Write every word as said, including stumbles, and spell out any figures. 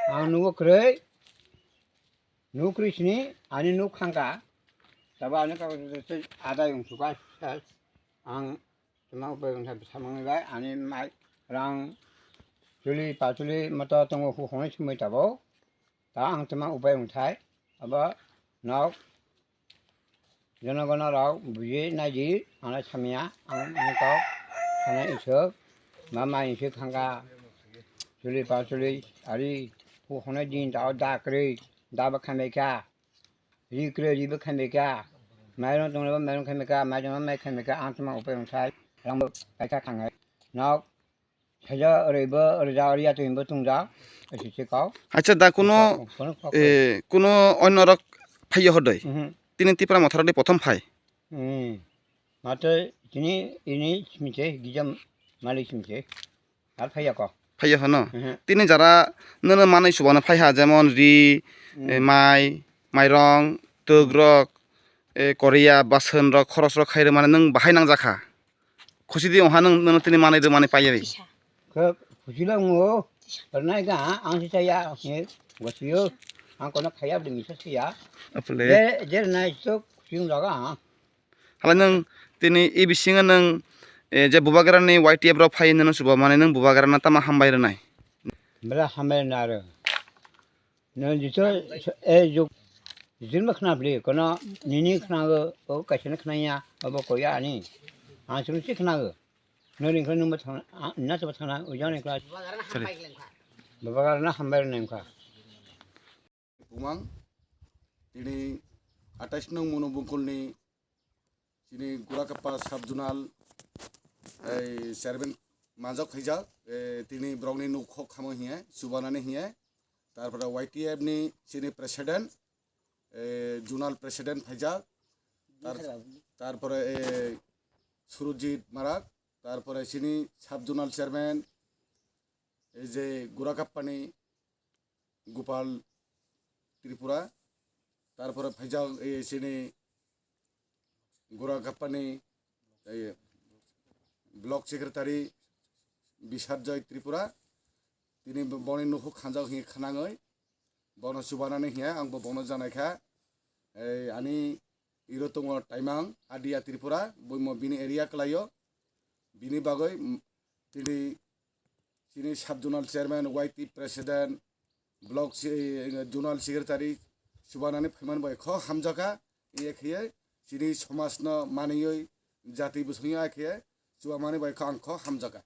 Ang nugo kwrwi, nuk kwrwi sini, ani nuk khangka. Tabo ani kok adai wng suka ses. Ang tuma upai wng thai samang bai, ani mai rang chuli pachuli moto tongo hu hwnwi sumui tabo. Ta ang tuma upai wng thai. Abo nok Jonogono rok buji naidi, ano samya, ang nokok, sana isok, mama isok khangka, chuli pachuli, ari, hu hwnwi din tao da kwrwi, da bo khambai kha, ri kwrwi, ri bo khambai kha, mairung tongnai bo mairung khambai kha, mairung bo mai khambai kha, ang tuma upai wng thai, rang bo paikha khangai, nok, Saja oroi bo, oroi ja, oroi ya twi bo tong ja. Esi se kok. Acha da kuno, Kok, kono kok. Eh, kuno onno rok phaiya hodoi. Mhm. Tini Tipra Motha rok ni prothom phai. Hmm. Mate tini ini simite gijam mali simite. Ar phaiya kok. Phaiya hono. Mhm. Tini jara nono manai subana phai ha, jemon ri, Hmm. eh, mai, mairong, twk rok, eh, korea, bason rok, khoros rok khai rw mane nwng bahai nang jakha. Khusi di wngha nwng, nwng tini manwi rwmani paiwi. Khe khusi le wngo, rwnai kha, ang se chaya, he, gosiyo, ang kono khaya bini misa siya. Apule. Je, je rwnai sok khusi wng jaga. Hala nwng tini e bisingo nwng, eh, je Bubagra ni Y T F rok phai nwng chuba mani nwng Bubagra no tama hambai rwnai. Bela hambai rwnai aro. Nwng jito, eh, juk, jito ma khna bli, kono nini khna go, o kaisa na khna ya, abo koya ani. Ang sunu si khna go. Nwng ring khna nwng ba thang, a, na ba thang na, o jang ring khna. Sorry. Baba gar na hambai ring khna. Bumang, tini atais nung munu bungkul ni Chini Gurakappa Sub Zonal, ei, Chairman manjak khaijak, eh, tini borokni nuk khok khamo hiye, chubanani hiye. Tarpore Y T F ni chini President, eh, Zonal President phaijak. Tar-, tarpore, eh, Surujit Marak, tarpore chini Sub Zonal Chairman, ei je Gurakappa ni Gopal Tripura, tarpore phaijak, eh, chini Guragappani, eh, Block Secretary Bisarjoy Tripura, tini bo-, boni nukhuk khanjak hinkhe khnangwi, bono chubanani hiya, ang bo bono janaikha. Eh, ani iro tongo Taimang, Adia Tripura, buimo bini area kwlaio, bini bagwi, mm, tini chini Sub Zonal Chairman, Y T President, Block se-, Zonal Secretary chubanani phaimani bai kho hamjakha, iya khiye chini somajno maniyoi jati bwswngya khiye chubamani bai kho ang kho hamjakha.